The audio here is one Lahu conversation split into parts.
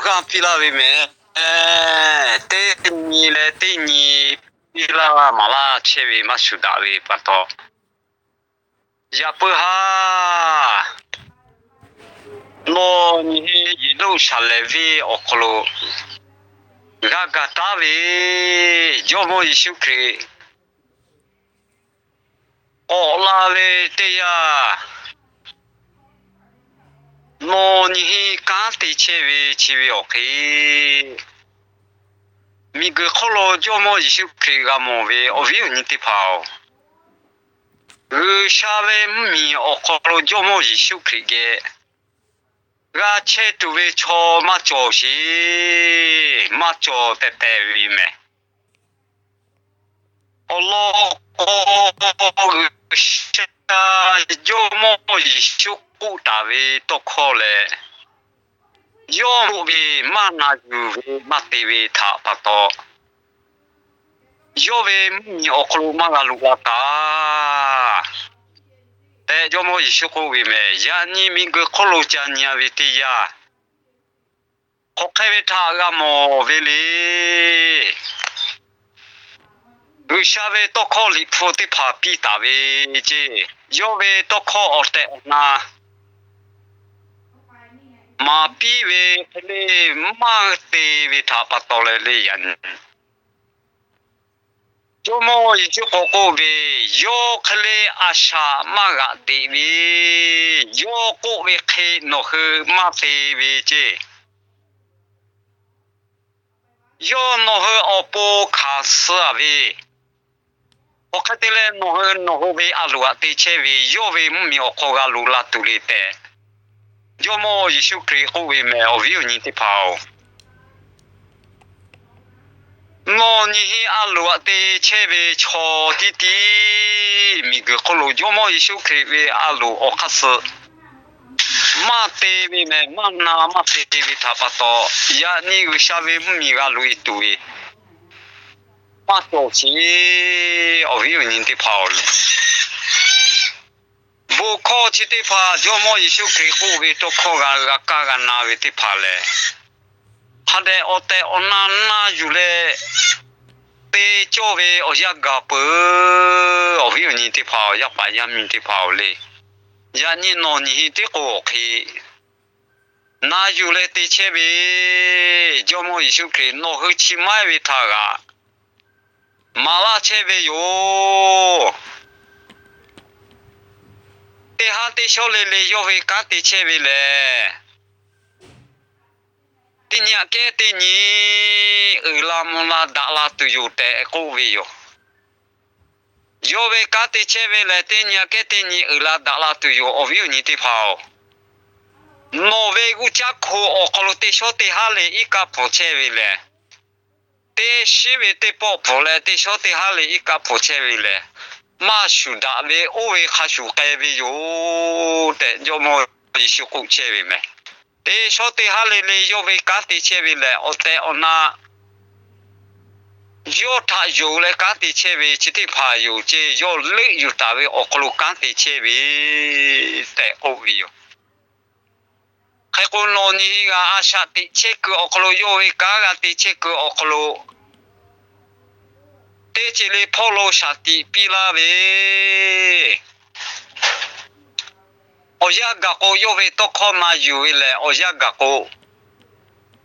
g'aˇ piˇ laˇ ve mehˍ. Teˇ nyi leh teˇ nyi piˇ laˇ maˍ laˇ chehˇ ve maˇ shuˍ daꞈ ve pa taw, yaꞈ puiˉ haˉ nawˬ nyi heˆ Yeˍruˆsaˍlehnˍ venˇ awˬ hk'aw lo g'a gaˬ taˉ ve Jawˇmawˇ Yeˍsuˆ Hkriꞈ k'awꞈ la ve teˇ yanˇ, nawˬ nyi heˆ kanˉ te chehˇ ve chi ve awˬ hk'e, miˬguiˬ hk'oˆ lo Jawˇmawˇ Yeˍsuˆ Hkriꞈ g'a mawˬ ve awˬ viˉ awˬ nyi teˇ hpaˍ-oˬ, G'uiˬsha ve mvuhˇmiˬ awˬ hk'aw lo Jawˇmawˇ Yeˍsuˆ Hkriꞈ geh g'a chehˇ tuˬ ve chaw maˇ cawˬ sheˍ, maˇ cawˬ tehꞈ tehꞈ ve mehˍ. Awˬ lawn k'o, G'uiˬsha Jawˇmawˇ Yeˍsuˆ k'oˆ taˍ ve tawˇ hkawˇ lehˬ, yawˇ k'oˆ ve maˇ na yuˬ ve maˇ te ve htaꞈ pa taw, yawˇ ve mvuhˇmiˬ awˬ hk'aw lo maˇ g'a loꞈ la taˍ tehꞈ Jawˇmawˇ Yeˍsuˆ k'oˆ ve mehˍ. Yaꞈ nyi miˬguiˬ hk'oˆ lo ca nyi-a ve teˇ yanˇ, hk'aˬ hk'e ve htaꞈ g'a mawˬ ve le. G'uiˬsha ve tawˇ hkawˇ Liꞈ hpu teˇ hpaˍ piˇ taˍ ve ceˇ, yawˇ ve tawˇ hkawˇ awˬ tehˬ awˬ na maˍ piˇ ve hk'e le, maˇ te ve htaꞈ pa taw leh le yaꞈ nyi Jawˇmawˇ Yeˍsuˆ k'awꞈ k'oˆ ve, yawˇ hk'e le a shaꞈ maˇ g'aꞈ teꞈ ve, yawˇ k'oˆ ve hk'e nawˬ hui maˇ te ve ceˇ. Yawˇ nawˬ hui awˬ pon hkanˍ suh-a ve, hk'aˬ hk'e te leh nawˬ hui nawˬ hui ve a loˍ aꞈ te chehˇ ve yawˇ ve mvuhˇmiˬ awˬ hk'aw g'a loꞈ la tuˬ le tehꞈ, Jawˇmawˇ Yeˍsuˆ Hkriꞈ k'oˆ ve mehˍ. Awˬ viˉ awˬ nyi teˇ hpaˍ-oˬ, nawˬ nyi heˆ a loˍ aꞈ te chehˇ ve chaw tiˉ tiˉ miˬguiˬ hk'oˆ lo Jawˇmawˇ Yeˍsuˆ Hkriꞈ ve a loˍ awˬ hk'aˇ suh maˇ te ve mehˍ, maˇ na maˇ te ve htaꞈ pa taw, yaꞈ nyi G'uiˬsha ve mvuhˇmiˬ g'a loꞈ-e tuˬ ve maˇ cawˬ sheˍ. Awˬ viˉ awˬ nyi teˇ hpaˍ-oˬ, bon hkawˇ chi teˇ hpaˍ Jawˇmawˇ Yeˍsuˆ Hkriꞈ k'oˆ ve tawˇ hkawˇ g'a g'a kaˇ g'a na ve teˇ hpaˍ lehˬ, hk'a dehꞈ awˬ tehˬ awˬ na na yuˬ leh te cawˇ ve awˬ yanˇ gaˬ peuˬ. Awˬ viˉ awˬ nyi teˇ hpaˍ-oˬ, yaˇ paˍ yaˇ miˇ teˇ hpaˍ-oˬ le, yaꞈ nyi nawˬ nyi heˆ teˇ k'o awˬ hk'e na yuˬ leh te chehˇ ve Jawˇmawˇ Yeˍsuˆ Hkriꞈ nawˬ hui chi maˇ heˆ ve htaꞈ g'aꞈ maˍ laˇ chehˇ ve yoˬ. Teˇ haˉ teˇ shawˉ le le yawˇ ve kanˉ te chehˇ ve lehˬ, teˇ nyi aꞈ kehˉ teˇ nyi uiˍ la mvuh la daꞈ la tuˬ yoˬ tehꞈ k'oˆ ve yoˬ. Yawˇ ve kanˉ te chehˇ ve lehˬ, teˇ nyi aꞈ kehˉ teˇ nyi uiˍ la daꞈ la tuˬ yoˬ. Awˬ viˉ awˬ nyi teˇ hpaˍ-oˬ, nawˬ ve g'uˇ caˉ hko awˬ hk'aw lo teˇ shawˉ teˇ haˉ le iˉ kaˆ pfuhˍ chehˇ ve lehˬ, teˇ shiˉ ve teˇ pawˆ pfuhˍ leh teˇ shawˉ teˇ haˉ le iˉ kaˆ pfuhˍ chehˇ ve lehˬ, maˇ shuˍ daꞈ ve oˇ ve hk'a shuˍ k'ai ve yoˬ tehꞈ Jawˇmawˇ Yeˍsuˆ k'oˆ chehˇ ve mehˍ. Teˇ shawˉ teˇ haˉ le le yawˇ ve kanˉ te chehˇ ve lehˬ, awˬ tehˬ awˬ na yawˇ htaꞈ yonˍ leh kanˉ te chehˇ ve chi teˇ hpaˍ yoˬ ceˇ. Yawˇ leuˆ yuˬ taˍ ve awˬ hk'aw lo kanˉ te chehˇ ve tehꞈ k'oˆ ve yoˬ. Hk'e k'o, nawˬ nyi g'a a shaꞈ teꞈ chehˇ kuiˬ awˬ hk'aw lo, yawˇ ve kanˉ g'a te chehˇ kuiˬ awˬ hk'aw lo, teˇ ceuˬ le hpawˇ lo shaˍ tiꞈ piˇ laˇ ve, awˬ yanˇ gaˬ k'o, yawˇ ve tawˇ hkawˇ na yuˬ ve lehˬ, awˬ yanˇ gaˬ k'o,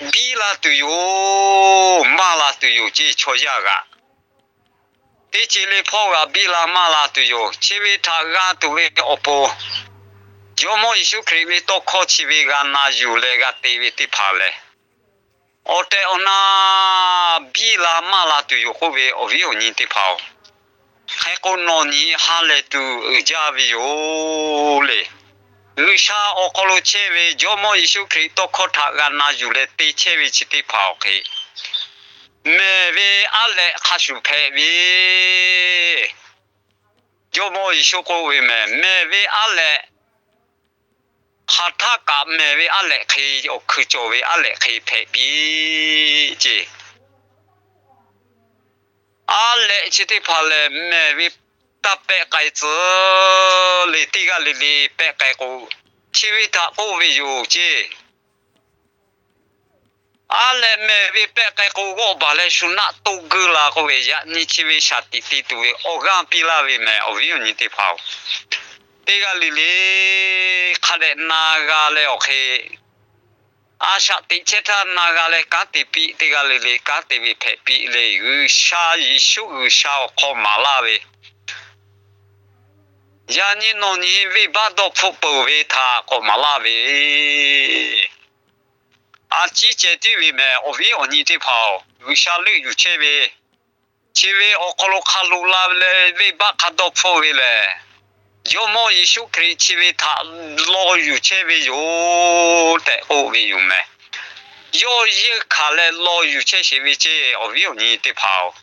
biˇ la tuˬ yoˬ, maˇ la tuˬ yoˬ ceˇ. Chaw yaˇ g'aꞈ teˇ ceuˬ le hpawˇ g'aꞈ biˇ la maˇ la tuˬ yoˬ. Chi ve htaꞈ g'a tuˬ ve awˬ pon, Jawˇmawˇ Yeˍsuˆ Hkriꞈ ve tawˇ hkawˇ chi ve g'a na yuˬ leh g'a te ve teˇ hpaˍ lehˬ, awˬ tehˬ awˬ na biˇ la maˇ la tuˬ yoˬ k'oˆ ve, awˬ viˉ awˬ nyi teˇ hpaˍ-oˬ, hk'e k'o, nawˬ nyi ha lehˬ tuˬ uiˍ jaˇ ve yoˬ le. G'uiˬsha awˬ hk'aw lo chehˇ ve Jawˇmawˇ Yeˍsuˆ Hkriꞈ tawˇ hkawˇ htaꞈ g'a na yuˬ leh te chehˇ ve chi teˇ hpaˍ awˬ hk'e, mehˬ ve aˉ lehꞈ hk'a shuˍ hpehꞈ ve, Jawˇmawˇ Yeˍsuˆ k'oˆ ve mehˬ. Mehˬ ve aˉ lehꞈ, hk'aˬ htaˇ kaꞈ mehˬ ve aˉ lehꞈ hk'e, awˬ hkui cawˬ ve aˉ lehꞈ hk'e hpehꞈ piˇ ceˇ. Aˉ lehꞈ chi teˇ hpaˍ lehˬ, mehˬ ve taˇ pehˆ k'ai tcuh le. Teˇ g'aˇ le le pehˆ k'ai k'o, chi ve htaꞈ k'oˆ ve yoˬ ceˇ. leh mehˬ ve pehˆ k'ai k'o, g'awˆ baˬ leh shu naˆ toˇ geuˆ la k'oˆ ve, yaꞈ nyi chi ve shaˍ tiꞈ te tuˬ ve awˬ g'aˇ piˇ laˇ ve mehˬ, awˬ viˉ awˬ nyi teˇ hpaˍ-oˬ. Teˇ g'aˇ le le hk'a dehꞈ na g'a leh awˬ hk'e, a shaꞈ teꞈ chehˇ htaˇ na g'a leh kanˉ te piˇ, teˇ g'aˇ le le kanˉ te ve hpehꞈ piˇ le. G'uiˬsha Yeˍsuˆ G'uiˬsha awˬ hk'aw maˍ laˇ ve, yaꞈ nyi nawˬ nyi venˇbaˆ dawˇ hpfuhˆ peuˬ ve htaꞈ k'awꞈ maˍ laˇ ve, a ciˉ ceh tiˉ ve mehˬ, awˬ viˉ awˬ nyi teˇ hpaˍ-oˬ. G'uiˬsha leuˆ yuˬ chehˇ ve, chi ve awˬ hk'aw lo hk'a loꞈ la leh venˇbaˆ hk'a dawˇ hpfuhˆ ve lehˬ, Jawˇmawˇ Yeˍsuˆ Hkriꞈ chi ve htaꞈ law yuˬ chehˇ ve yoˬ tehꞈ k'oˆ ve yoˬ mehˬ. Yawˇ yeunˇ hkanˍ leh law yuˬ chehˇ sheˍ ve ceˇ, awˬ viˉ awˬ nyi teˇ hpaˍ-oˬ,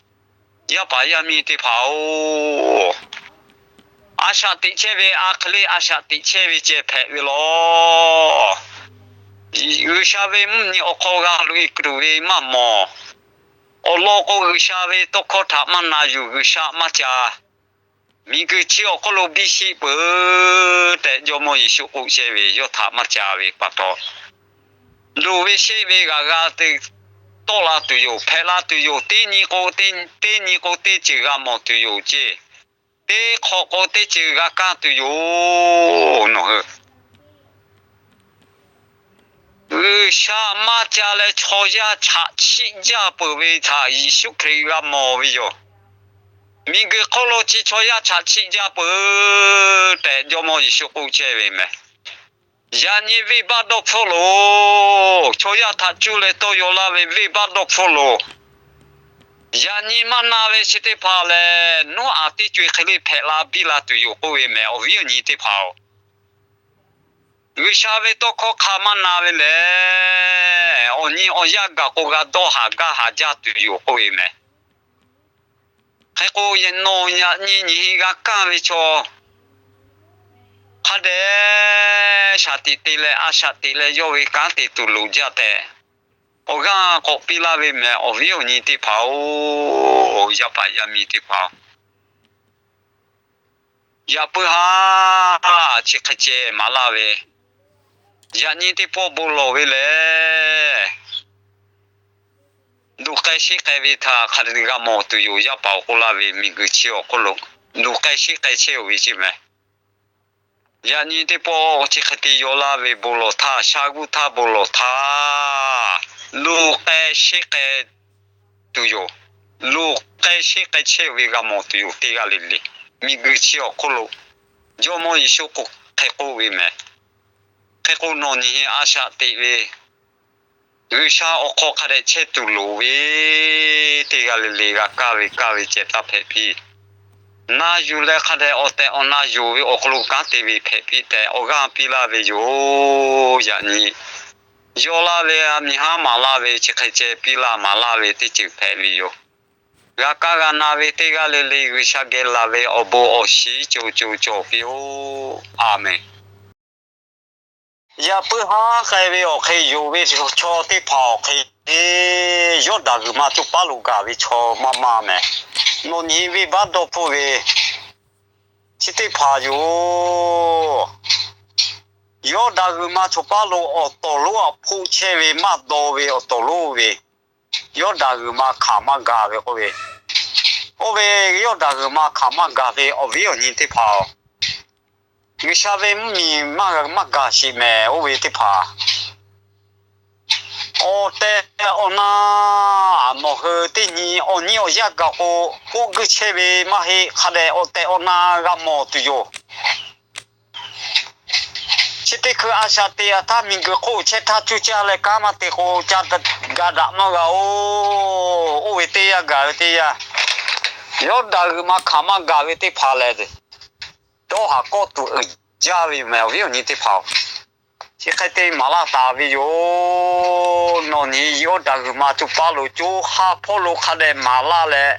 yaˇ paˍ yaˇ miˇ teˇ hpaˍ-oˬ, a shaꞈ teꞈ chehˇ ve a hk'e le a shaꞈ teꞈ chehˇ ve ceh hpehꞈ ve law. G'uiˬsha ve mvuhˇmiˬ awˬ hk'aw g'a loꞈ-e tuˬ ve maˇ mawˬ. Awˬ lawn k'o, G'uiˬsha ve tawˇ hkawˇ htaꞈ maˇ na yuˬ, G'uiˬsha maˇ ca. Miˬguiˬ chi awˬ hk'oˆ lo biˇ sheˆ peuˬ tehꞈ Jawˇmawˇ Yeˍsuˆ k'oˆ chehˇ ve, yawˇ htaꞈ maˇ ca ve pa taw, luˬ ve sheˆ ve g'a g'a te tawˆ la tuˬ yoˬ, hpehꞈ la tuˬ yoˬ. Teˇ nyi k'o, teˇ nyi k'o teˇ ceuˬ g'a mawˬ tuˬ yoˬ ceˇ. Teˇ hk'awꞈ k'o teˇ ceuˬ g'a kaˇ tuˬ yoˬ. Nawˬ hui G'uiˬsha maˇ ca leh chaw yaˇ chaꞈ chiˆ jaˇ peuˬ ve htaꞈ Yeˍsuˆ Hkriꞈ g'a mawˬ ve yoˬ. Miˬguiˬ hk'oˆ lo chi chaw yaˇ chaꞈ chiˆ jaˇ peuˬ tehꞈ Jawˇmawˇ Yeˍsuˆ k'oˆ chehˇ ve mehˬ. Yaꞈ nyi venˇbaˆ dawˇ hpfuhˆ loˬ, chaw yaˇ htaꞈ cuˇ leh tawˇ yaw laˇ ve venˇbaˆ dawˇ hpfuhˆ loˬ. Yaꞈ nyi maˇ na ve chi teˇ hpaˍ lehˬ, Noˉaꞈ teˇ co-e hk'e le hpehꞈ la biˇ la tuˬ yoˬ k'oˆ ve mehˬ, awˬ viˉ awˬ nyi teˇ hpaˍ-oˬ. G'uiˬsha ve tawˇ hkawˇ hk'a maˇ na ve lehˬ, awˬ nyi awˬ yaˇ gaˬ k'o g'a dawˇ haˍ gaˇ haˍ jaˇ tuˬ yoˬ k'oˆ ve mehˬ. Hk'e k'o, nawˬ yaꞈ nyi nyi g'a kaˇ ve chaw hk'a dehꞈ shaˍ tiꞈ te leh a shaꞈ teꞈ leh yawˇ ve kanˉ te tuˬ loˍ jaˇ tehꞈ, awˬ g'aˇ k'awꞈ piˇ laˇ ve mehˬ, awˬ viˉ awˬ nyi teˇ hpaˍ-oˬ, yaˇ paˍ yaˇ miˇ teˇ hpaˍ-oˬ. Yaꞈ puiˉ haˉ chi hk'e ceh maˍ laˇ ve, yaꞈ nyi teˇ pawˆ bon lawˬ ve lehˬ, luˬ k'ai sheˆ k'ai ve htaꞈ hk'a dehꞈ g'a mawˬ tuˬ yoˬ. Yaˇ paˍ-oˬ k'oˆ laˇ ve, miˬguiˬ chi awˬ hk'oˆ lo luˬ k'ai sheˆ k'ai chehˇ-oˬ ve ceˇ mehˬ. Yaꞈ nyi teˇ pawˆ chi hk'e te yaw laˇ ve bon lawˬ htaˇ, sha g'uˇ htaˇ bon lawˬ htaˇ, luˬ k'ai sheˆ k'ai tuˬ yoˬ. Luˬ k'ai sheˆ k'ai chehˇ-oˬ ve g'a mawˬ tuˬ yoˬ. Teˇ g'aˇ le le miˬguiˬ chi awˬ hk'oˆ lo Jawˇmawˇ Yeˍsuˆ k'o hk'e k'oˆ ve mehˬ. Hk'e k'o, nawˬ nyi a shaꞈ teꞈ ve G'uiˬsha awˬ hk'aw hk'a dehꞈ chehˇ tuˬ loˍ ve, teˇ g'aˇ le le g'a kaˇ ve kaˇ ve ceh taˇ hpehꞈ piˇ. Na yuˬ leh hk'a dehꞈ awˬ tehˬ awˬ na yonˍ ve awˬ hk'aw lo kanˉ te ve hpehꞈ piˇ tehꞈ awˬ g'aˇ piˇ laˇ ve yoˬ. Yaꞈ nyi yaw laˇ ve a miˬ haˉ maˍ laˇ ve chi hk'e ceh piˇ laˇ maˍ laˇ ve teˇ ceuˬ hpehꞈ ve yoˬ. G'a kaˇ g'a na ve teˇ g'aˇ le le G'uiˬsha geh laˬ ve awˬ bon awˬ shiˍ co co cawˬ piˇ-oˆ. A menˬ. Yaꞈ puiˉ haˉ k'ai ve awˬ hk'e yonˍ ve chaw teˇ hpaˍ awˬ hk'e, Yawˇdanˍ g'uiˬ ma co paˉ lo gaˬ ve chaw maˇ maˇ mehˬ. Nawˬ nyi venˇbaˆ dawˇ hpfuhˆ ve chi teˇ hpaˍ yoˬ. Yawˇdanˍ g'uiˬ ma co paˉ lo awˬ tawˍ lonˉ aꞈ hpoˆ chehˇ ve maˇ daw ve awˬ tawˍ lonˉ ve, Yawˇdanˍ g'uiˬ ma hk'aˬ maˇ gaˬ ve k'oˆ ve, oˇ ve Yawˇdanˍ g'uiˬ ma hk'aˬ maˇ gaˬ ve awˬ viˉ awˬ nyi teˇ hpaˍ-oˬ, G'uiˬsha ve mvuhˇmiˬ maˇ maˇ gaˬ sheˍ mehˬ. Oˇ ve teˇ hpaˍ awˬ tehˬ awˬ na nawˬ hui teˇ nyi awˬ nyi awˬ yaˇ gaˬ k'o, k'oˆ guˇ chehˇ ve maˇ heˆ. Hk'a dehꞈ awˬ tehˬ awˬ na g'a mawˬ tuˬ yoˬ. Chi teˇ hkui a shaꞈ teꞈ a htaˇ miˬguiˬ hk'oˆ chehˇ htaˇ cuˇ caˇ leh kanˉ maˇ te k'o, ca ga daꞈ maˇ g'a-oˬ. Oˇ ve teˇ yanˇ gaˬ ve teˇ yanˇ, Yawˇdanˍ g'uiˬ ma hk'aˬ maˇ gaˬ ve teˇ hpaˍ lehˬ, dawˇ haˍ kawˆ tuˬ uiˍ jaˇ ve yoˬ mehˬ, awˬ viˉ awˬ nyi teˇ hpaˍ-oˬ. Chi hk'e te maˍ laˇ taˍ ve yoˬ. Nawˬ nyi Yawˇdanˍ g'uiˬ ma co paˉ lo co ha hpawˇ lo hk'a dehꞈ maˍ laˇ leh,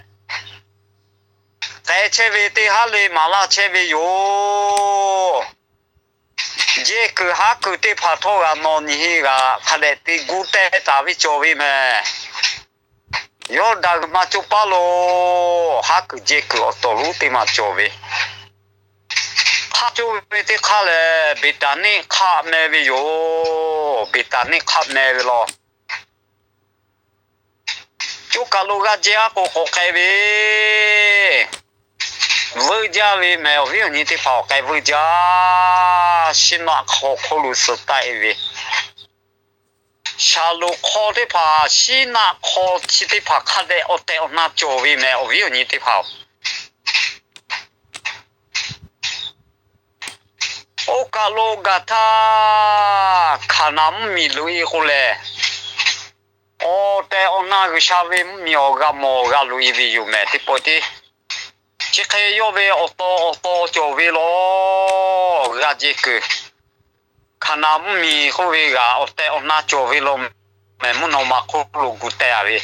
k'ai chehˇ ve teˇ haˉ le maˍ laˇ chehˇ ve yoˬ. Jehˇ kuiˬ haˉ kuiˬ teˇ hpaˍ htawˇ g'a nawˬ nyi g'a hk'a dehꞈ te gu teh taˍ ve cawˬ ve mehˬ. Yawˇdanˍ g'uiˬ ma co paˉ lo haˉ kuiˬ jehˇ kuiˬ awˬ tawˍ lonˉ teˇ maˬ cawˬ ve, hk'aˆ coˇ ve teˇ hk'aˇ lehˬ, Beˍtaˍniˆ hk'aˆ meh ve yoˬ. Beˍtaˍniˆ hk'aˆ meh ve law. kaˬ lo g'a jehˇ-aˉ k'o k'awꞈ k'ai ve, veuˆ jaˇ ve mehˍ. Awˬ viˉ awˬ nyi teˇ hpaˍ, awˬ k'ai veuˆ jaˇ. Shiˉ naˆ hk'aw hk'oˆ lo suh taˆ-e ve, shaˍlonˍ hk'aw teˇ hpaˍ, shiˉ naˆ hk'aw chi teˇ hpaˍ hk'a dehꞈ awˬ tehˬ awˬ na cawˬ ve mehˍ. Awˬ viˉ awˬ nyi teˇ hpaˍ-oˬ, oˇ kaˬ lo gaˬ htaˇ Hkaˍnanˍ mvuhˇmiˬ loꞈ-e k'o lehˬ, awˬ tehˬ awˬ na G'uiˬsha ve mvuhˇmiˬ awˬ g'a mawˬ g'a loꞈ-e ve yoˬ mehˍ. Teˇ pawˆ tiˉ chi hk'e yawˇ ve awˬ taw awˬ taw cawˬ ve lawˬ g'a jehˇ kuiˬ. Hkaˍnanˍ mvuhˇmiˬ k'oˆ ve g'aꞈ awˬ tehˬ awˬ na cawˬ ve lawˬ mehˍ. Mvuhˇ naw ma hk'oˆ lo gu teh-a ve,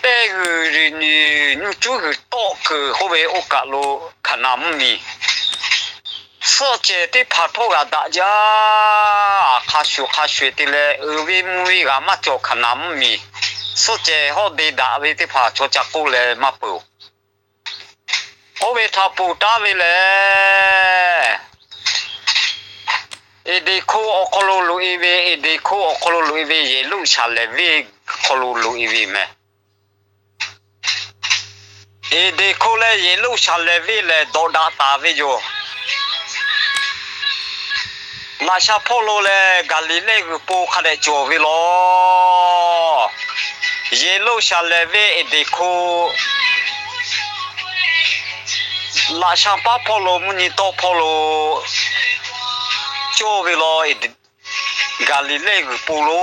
teˇ g'uiˬ nyi nyi cuˉ g'uiˬ tawˆ kuiˬ k'oˆ ve oˇ kaˬ lo Hkaˍnanˍ mvuhˇmiˬ suhˆ cehˬ teˇ hpaˍ htawˇ g'aꞈ daꞈ jaˇ. Hk'a shuˍ hk'a shuˍ te leh uiˍ ve mvuh ve g'aꞈ maˇ cawˬ. Hkaˍnanˍ mvuhˇmiˬ suhˆ cehˬ hawˉ de daꞈ ve teˇ hpaˍ chaw ca k'oˆ leh maˇ peuˬ-oˬ. Oˇ ve htaꞈ ponˬ taˉ ve lehˬ, Eˍdeˍ hko awˬ hk'aw lo loꞈ-e ve, Eˍdeˍ hko awˬ hk'aw lo loꞈ-e ve, Yeˍruˆsaˍlehnˍ venˇ hk'aw lo loꞈ-e ve mehˍ. Eˍdeˍ hko leh Yeˍruˆsaˍlehnˍ venˇ lehˬ dawꞈ daꞈ taˍ ve yoˬ. Laꞈ sha hpawˇ lo leh Gaˍliˍlehˇ g'uiˬ po hk'a dehꞈ cawˬ ve lawˬ. Yeˍruˆsaˍlehnˍ venˇ Eˍdeˍ hko laꞈ sha paˉ hpawˇ lo mvuhˇ nyi tawˆ hpawˇ lo cawˬ ve lawˬ. Gaˍliˍlehˇ g'uiˬ po lo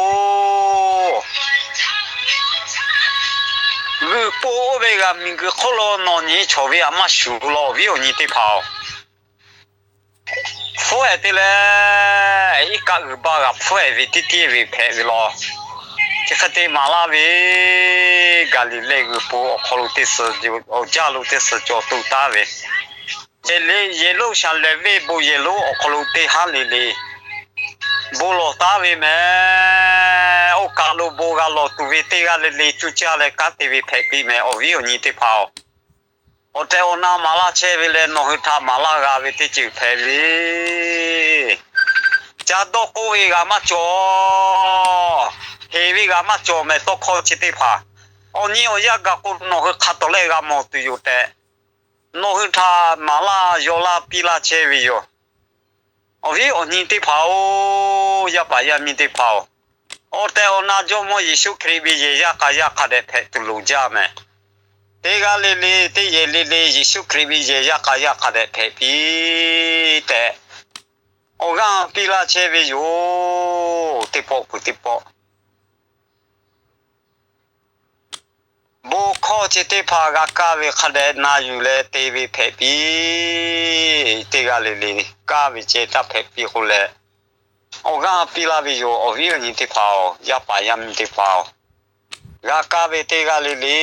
g'uiˬ po oˇ ve g'aꞈ miˬguiˬ hk'oˆ lo nawˬ nyi chaw ve a maˇ shuˍ lawˬ. Awˬ viˉ awˬ nyi teˇ hpaˍ-oˬ, hpfuhˇ-ehˍ te leh iˉ kaˆ g'uiˬ ba g'aꞈ hpfuhˇ-ehˍ ve teˇ tiˉ ve hpehꞈ ve lawˬ. Chi hk'e te maˍ laˇ ve, Gaˍliˍlehˇ g'uiˬ po awˬ hk'aw lo teˇ suhˍ, awˬ jaˇ lo teˇ suhˍ cawˬ to taˉ ve, Yeˍruˆsaˍlehnˍ venˇ bon yehˬ lonˉ awˬ hk'aw lo teˇ haˉ le le bon lawˬ taˉ ve mehˍ. Oˇ kaˬ lo bon g'a lawˬ tuˬ ve teˇ g'aˇ le le cuˇ caˇ leh kanˉ te ve hpehꞈ piˇ mehˍ. Awˬ viˉ awˬ nyi teˇ hpaˍ-oˬ, awˬ tehˬ awˬ na maˍ laˇ chehˇ ve leh nawˬ hui htaꞈ maˍ laˇ g'a ve teˇ ceuˬ hpehꞈ ve, ca dawˇ k'oˆ ve g'aꞈ maˇ cawˬ. Heˍ ve g'aꞈ maˇ cawˬ mehˍ. Tawˇ hkawˇ chi teˇ hpaˍ awˬ nyi awˬ yanˇ gaˬ k'o nawˬ hui hk'a tawˍ lehˆ g'a mawˬ tuˬ yoˬ tehꞈ, nawˬ hui htaꞈ maˍ laˇ yaw laˇ piˇ laˇ chehˇ ve yoˬ. Awˬ viˉ awˬ nyi teˇ hpaˍ-oˬ, yaˇ paˍ yaˇ miˇ teˇ hpaˍ-oˬ, awˬ tehˬ awˬ na Jawˇmawˇ Yeˍsuˆ Hkriꞈ ve yehˬ yaˇ k'a yaˇ hk'a dehꞈ hpehꞈ tuˬ loˍ jaˇ mehˍ. Teˇ g'aˇ le le teˇ yehˬ le le Yeˍsuˆ Hkriꞈ ve yehˬ yaˇ k'a yaˇ hk'a dehꞈ hpehꞈ piˇ tehꞈ, awˬ g'aˇ piˇ laˇ chehˇ ve yoˬ. Teˇ pawˆ peuˬ teˇ pawˆ bon hkawˇ chi teˇ hpaˍ g'a kaˇ ve hk'a dehꞈ na yuˬ leh te ve hpehꞈ piˇ. Teˇ g'aˇ le le kaˇ ve ceh taˇ hpehꞈ piˇ k'o leh, awˬ g'aˇ piˇ laˇ ve yoˬ. Awˬ viˉ awˬ nyi teˇ hpaˍ-oˬ, yaˇ paˍ yaˇ miˇ teˇ hpaˍ-oˬ, g'a kaˇ ve teˇ g'aˇ le le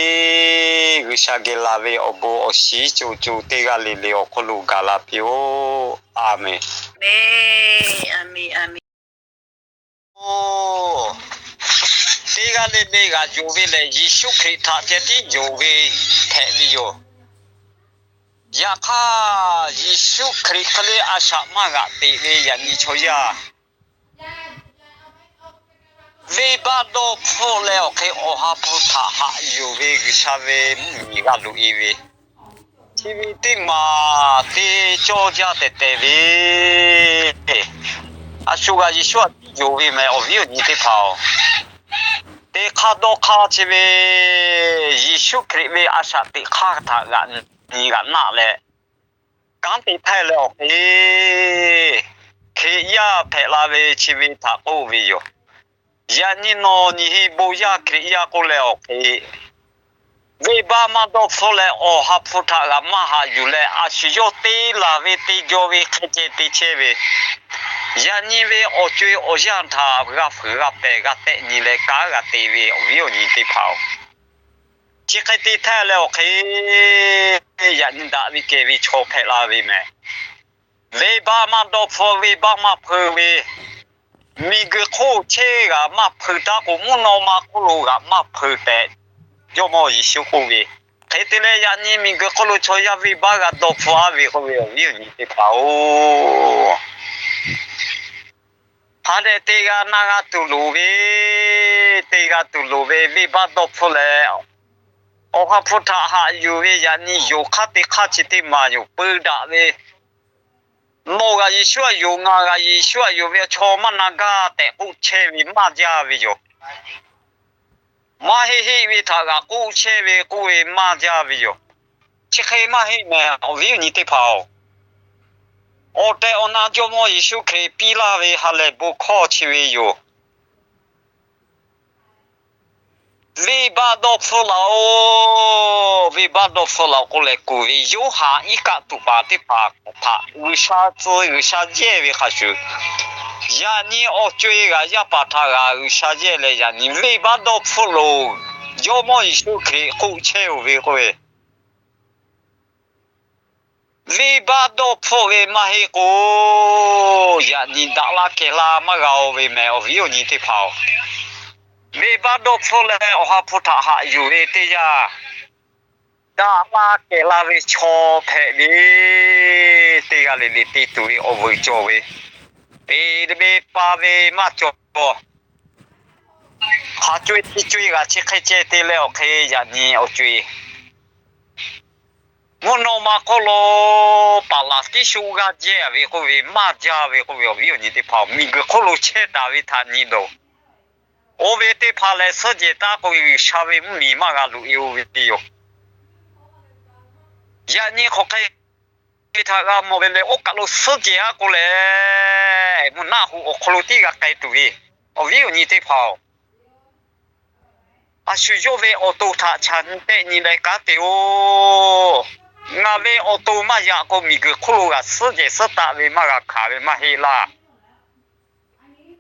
G'uiˬsha geh laˬ ve awˬ bon awˬ shiˍ co co teˇ g'aˇ le le awˬ hk'oˆ lo gaˬ la piˇ-oˆ. A menˍ. Teˇ g'aˇ le le g'aꞈ yonˍ ve lehˬ, Yeˍsuˆ Hkriꞈ htaꞈ ceh tiˉ yonˍ ve hpehꞈ ve yoˬ. Yaꞈ hk'aˇ, Yeˍsuˆ Hkriꞈ hk'e le a shaꞈ maˇ g'aꞈ teꞈ ve yaꞈ nyi chaw yaˇ, venˇbaˆ dawˇ hpfuhˆ leh awˬ hk'e Awˬ ha hpu htaꞈ haꞈ yuˬ ve G'uiˬsha ve mvuhˇmiˬ g'a loꞈ-e ve, chi ve teˇ maˬ te cawˇ jaˇ tehꞈ tehꞈ ve, a shu g'a Yeˍsuˆ htaꞈ tiˉ yonˍ ve mehˍ. Awˬ viˉ awˬ nyi teˇ hpaˍ-oˬ, teˇ hk'aˇ dawˇ hk'aˇ chi ve Yeˍsuˆ Hkriꞈ ve a shaꞈ teꞈ hk'aˇ htaꞈ g'aꞈ nyi g'aꞈ naˆ leh, kanˉ te htaˇ leh awˬ hk'e Hkriꞈ yaˇ hpehꞈ la ve chi ve htaꞈ k'oˆ ve yoˬ. Yaꞈ nyi nawˬ nyi heˆ bon yaˇ Hkriꞈ yaˇ k'oˆ leh awˬ hk'e, venˇbaˆ maˇ dawˇ hpfuhˆ leh Awˬ ha hpu htaꞈ g'aꞈ maˇ haꞈ yuˬ leh, a shu yawˇ te laˬ ve te jaw ve hk'e ceh te chehˇ ve, yaꞈ nyi ve awˬ co-e awˬ yanˇ htaꞈ g'a fuiˍ g'a pehˍ g'a tehˆ nyi leh kanˉ g'a te ve awˬ viˉ awˬ nyi teˇ hpaˍ-oˬ, chi hk'e te htaˇ leh awˬ hk'e, yaꞈ nyi daꞈ ve kehˬ ve chaw hpehꞈ la ve mehˍ. Venˇbaˆ maˇ dawˇ hpfuhˆ, venˇbaˆ maˇ hpeu ve, miˬguiˬ hk'oˆ chehˇ g'aꞈ maˇ hpeu taˉ k'o, mvuhˇ naw ma hk'oˆ lo g'aꞈ maˇ hpeu tehꞈ, Jawˇmawˇ Yeˍsuˆ k'oˆ ve. Hk'e te leh, yaꞈ nyi miˬguiˬ hk'oˆ lo chaw yaˇ venˇbaˆ g'a dawˇ hpfuhˆ-a ve k'oˆ ve, awˬ viˉ awˬ nyi teˇ hpaˍ-oˬ, hk'a dehꞈ te g'a na g'a tuˬ loˍ ve, te g'a tuˬ loˍ ve venˇbaˆ dawˇ hpfuhˆ leh, Awˬ ha hpu htaꞈ haꞈ yuˬ ve yaꞈ nyi yoˬ hk'aˇ teˇ hk'aˇ chi teˇ maˬ yoˬ peu daꞈ ve, nawˬ g'aꞈ Yeˍsuˆ aꞈ yoˬ, ngaˬ g'aꞈ Yeˍsuˆ aꞈ yoˬ ve chaw maˇ na gaˇ tehꞈ k'oˆ chehˇ ve maˇ jaˇ ve yoˬ. Maˇ heˆ heˆ ve htaꞈ g'aꞈ k'oˆ chehˇ ve k'oˆ ve maˇ jaˇ ve yoˬ. Chi hk'e maˇ heˆ mehˍ, awˬ viˉ awˬ nyi teˇ hpaˍ-oˬ, awˬ tehˬ awˬ na Jawˇmawˇ Yeˍsuˆ Hkriꞈ piˇ laˇ ve ha lehˬ bon hkawˇ chi ve yoˬ. Venˇbaˆ dawˇ hpfuhˆ laˬ-oˬ, venˇbaˆ dawˇ hpfuhˆ laˬ-oˬ k'oˆ leh kuˬ ve Yoˇhanˬ iˉ kaˆ tuꞈ paˍ teˇ hpaˍ htaꞈ G'uiˬsha tcuh G'uiˬsha yehˇ ve hk'a shuˍ, yaꞈ nyi awˬ co-e g'aꞈ yaˇ paˍ htaꞈ g'aꞈ G'uiˬsha yehˇ leh yaꞈ nyi venˇbaˆ dawˇ hpfuhˆ loˬ, Jawˇmawˇ Yeˍsuˆ Hkriꞈ k'oˆ chehˇ-oˬ ve k'oˆ ve, venˇbaˆ dawˇ hpfuhˆ ve maˇ heˆ k'o, yaꞈ nyi daꞈ laˇ kehˬ laˇ maˇ g'a-oˬ ve mehˍ, awˬ viˉ awˬ nyi teˇ hpaˍ-oˬ. Venˇbaˆ dawˇ hpfuhˆ leh Awˬ ha hpu htaꞈ haꞈ yuˬ ve teˇ yanˇ, daꞈ laˇ kehˬ laˇ ve chaw hpehꞈ ve, teˇ g'aˇ le le te tuˬ ve awˬ vuiˬ cawˬ ve, te ve pa ve maˇ cawˬ. Hk'a co-e chi co-e g'aꞈ chi hk'e ceh te leh awˬ hk'e yaꞈ nyi awˬ co-e mvuhˇ naw ma hk'oˆ lo paˍ laˍ tiˉ shu g'aˇ jehˇ ve k'oˆ ve maˇ jaˇ ve k'oˆ ve, awˬ viˉ awˬ nyi teˇ hpaˍ-oˬ, miˬguiˬ hk'oˆ lo chehˇ taˍ ve htaꞈ nyi loˬ. Oˇ ve teˇ hpaˍ lehˬ, suhˉ jehˬ taˇ k'oˆ ve G'uiˬsha ve mvuhˇmiˬ maˇ g'a loꞈ-e-oˬ ve yoˬ. Yaꞈ nyi hk'aˬ hk'e htaꞈ g'a mawˬ ve lehˬ, oˇ kaˬ lo suhˉ jehˬ aˉ k'oˆ leh, mvuhˇ naˆ hoꞈ awˬ hk'aw lo tiˉ g'a k'ai tuˬ ve, awˬ viˉ awˬ nyi teˇ hpaˍ-oˬ, a shu yawˇ ve awˬ to htaꞈ chaꞈ nyi tehˆ nyi leh kanˉ te-o. Ngaˬ ve awˬ to maˇ yaꞈ k'o, miˬguiˬ hk'oˆ lo g'a suhˉ jehˬ suhˉ taˆ ve maˇ g'a hkanˍ ve maˇ heˆ laˇ.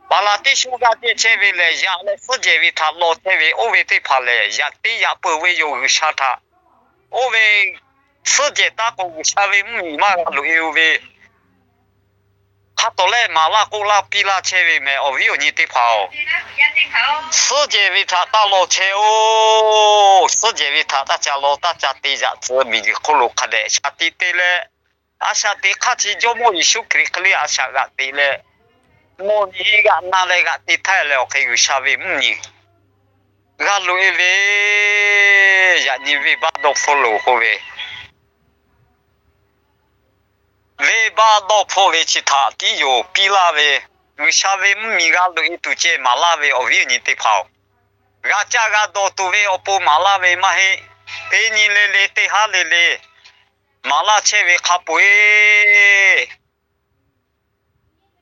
Paˍ laˍ tiˉ shu g'aˇ jehˇ chehˇ ve lehˬ, yaꞈ leh suhˉ jehˬ ve htaꞈ law chehˇ ve oˇ ve teˇ hpaˍ lehˬ, yaꞈ teˇ yaꞈ peuˬ ve yoˬ G'uiˬsha htaꞈ. Oˇ ve suhˉ jehˬ taˇ k'o, G'uiˬsha ve mvuhˇmiˬ maˇ g'a loꞈ-e-oˬ ve, hk'a tawˍ lehˆ maˍ laˇ k'oˆ laˇ piˇ laˇ chehˇ ve mehˍ, awˬ viˉ awˬ nyi teˇ hpaˍ-oˬ, suhˉ jehˬ ve htaꞈ taˇ law chehˇ-oˬ. Suhˉ jehˬ ve htaꞈ taˇ ca law taˇ ca te yaꞈ tcuh, miˬguiˬ hk'oˆ lo hk'a dehꞈ shaˍ tiꞈ te leh, a shaꞈ teꞈ hk'aˇ chi Jawˇmawˇ Yeˍsuˆ Hkriꞈ hk'e le a shaꞈ g'aꞈ teꞈ leh, nawˬ nyi g'aꞈ na leh g'aꞈ te htaˇ leh awˬ hk'e G'uiˬsha ve mvuhˇmiˬ g'a loꞈ-e ve, yaꞈ nyi venˇbaˆ dawˇ hpfuhˆ loˬ k'oˆ ve, venˇbaˆ dawˇ hpfuhˆ ve chi htaꞈ tiˉ yoˬ piˇ laˇ ve, G'uiˬsha ve mvuhˇmiˬ g'a loꞈ-e tuˬ ceh maˍ laˇ ve, awˬ viˉ awˬ nyi teˇ hpaˍ-oˬ, g'a caˇ g'a dawˬ tuˬ ve awˬ pon maˍ laˇ ve maˇ heˆ. Teˇ nyi le le teˇ haˉ le le maˍ laˇ chehˇ ve hk'a peu-eˬ,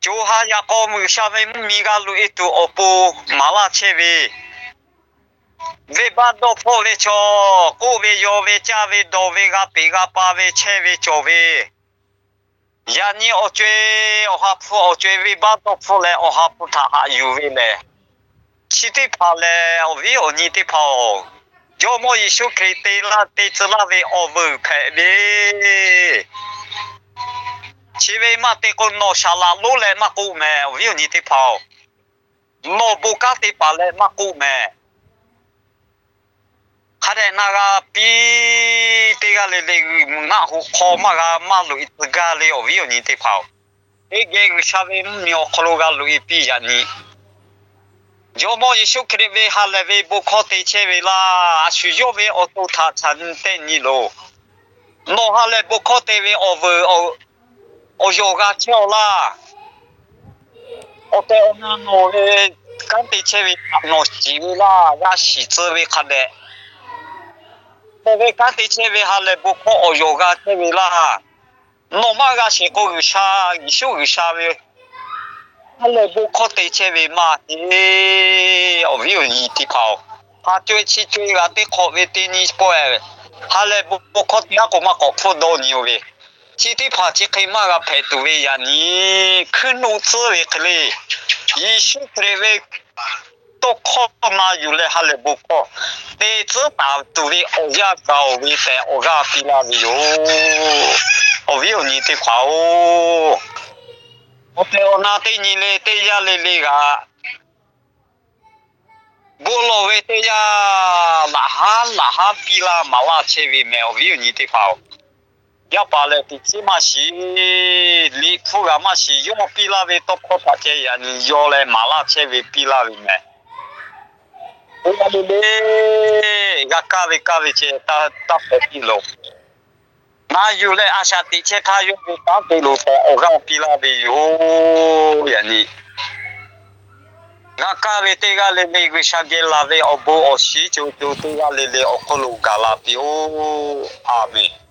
co ha yaꞈ k'aw G'uiˬsha ve mvuhˇmiˬ g'a loꞈ-e tuˬ awˬ pon maˍ laˇ chehˇ ve, venˇbaˆ dawˇ hpfuhˆ ve chaw, k'oˆ ve yaw ve caˇ ve dawˬ ve g'a peꞈ g'a pa ve chehˇ ve cawˬ ve, yaꞈ nyi awˬ co-e, Awˬ ha hpu awˬ co-e venˇbaˆ dawˇ hpfuhˆ leh Awˬ ha hpu htaꞈ haꞈ yuˬ ve lehˬ, chi teˇ hpaˍ lehˬ, awˬ viˉ awˬ nyi teˇ hpaˍ-oˬ, Jawˇmawˇ Yeˍsuˆ Hkriꞈ te laˇ te tcuh laˇ ve awˬ vuiˬ hpehꞈ ve, chi ve maˇ te k'o, nawˬ shaˍ laꞈ lonˉ leh maˇ k'oˆ mehˍ, awˬ viˉ awˬ nyi teˇ hpaˍ-oˬ, nawˬ bon kanˉ te paˍ leh maˇ k'oˆ mehˍ. Hk'a dehꞈ na g'a piˇ, teˇ g'aˇ le le g'uiˬ mvuhˬ naˆ hoꞈ hk'aw maˇ g'a maˇ loꞈ-e tcuh gaˇ le, awˬ viˉ awˬ nyi teˇ hpaˍ-oˬ, teˇ geh G'uiˬsha ve mvuhˇmiˬ awˬ hk'aw lo g'a loꞈ-e piˇ yaꞈ nyi. Jawˇmawˇ Yeˍsuˆ Hkriꞈ ve ha lehˬ ve bon hkawˇ te chehˇ ve laˇ. A shu yawˇ ve awˬ to htaꞈ chaꞈ nyi tehˆ nyi loˬ. Nawˬ ha lehˬ bon hkawˇ te ve awˬ vuiˬ awˬ yawˬ g'a chehˇ-aw laˇ. Awˬ tehˬ awˬ na nawˬ ve kanˉ te chehˇ ve htaꞈ nawˬ shiˍ ve laˇ, g'a shiˍ tcuh ve hk'a dehꞈ. Nawˬ ve kanˉ te chehˇ ve ha lehˬ bon hkawˇ awˬ yawˬ g'a chehˇ ve laˇ. Nawˬ maˇ g'a shiˍ k'o, G'uiˬsha, Yeˍsuˆ G'uiˬsha ve ha lehˬ bon hkawˇ te chehˇ ve maˇ heˆ. Awˬ viˉ awˬ nyi teˇ hpaˍ-oˬ, ha co-e chi co-e g'a teˇ hk'awꞈ ve teˇ nyi pawehˇ, ha lehˬ bon hkawˇ te aˉ k'o maˇ k'awꞈ hpfuhˇ dawˇ nyi-o ve, chi teˇ hpaˍ chi hk'e maˇ g'a hpehꞈ tuˬ ve yaꞈ nyi, hkuiˉ nuˆ tcuhˉ ve hk'e le, Yeˍsuˆ Hkriꞈ ve tawˇ hkawˇ na yuˬ leh ha lehˬ bon hkawˇ te tcuhˉ taˍ tuˬ ve awˬ yanˇ gaˬ-oˬ ve tehꞈ awˬ g'aˇ piˇ laˇ ve yoˬ. Awˬ viˉ awˬ nyi teˇ hpaˍ-oˬ, awˬ tehˬ awˬ na teˇ nyi le teˇ yanˇ le le g'aꞈ bon lawˬ ve teˇ yanˇ, laꞈ haˉ laꞈ haˉ piˇ laˇ maˍ laˇ chehˇ ve mehˍ, awˬ viˉ awˬ nyi teˇ hpaˍ-oˬ, yaˇ paˍ lehˬ teꞈ chiˉ maˇ shiˍ, liꞈ hpu g'a maˇ shiˍ, yawˇ piˇ laˇ ve tawˇ hkawˇ htaꞈ ceh yaꞈ nyi yaw leh maˍ laˇ chehˇ ve piˇ laˇ ve mehˍ. Teˇ g'aˇ le le g'a kaˇ ve kaˇ ve ceh taˇ hpehꞈ piˇ loˬ. Na yuˬ leh a shaꞈ teꞈ chehˇ htaˇ, yawˇ ve kanˉ te loˍ tehꞈ awˬ g'aˇ piˇ laˇ ve yoˬ. Yaꞈ nyi g'a kaˇ ve teˇ g'aˇ le le G'uiˬsha geh laˬ ve awˬ bon awˬ shinˉ co co teˇ g'aˇ le le awˬ hk'oˆ lo gaˬ la piˇ-oˆ. A menˬ.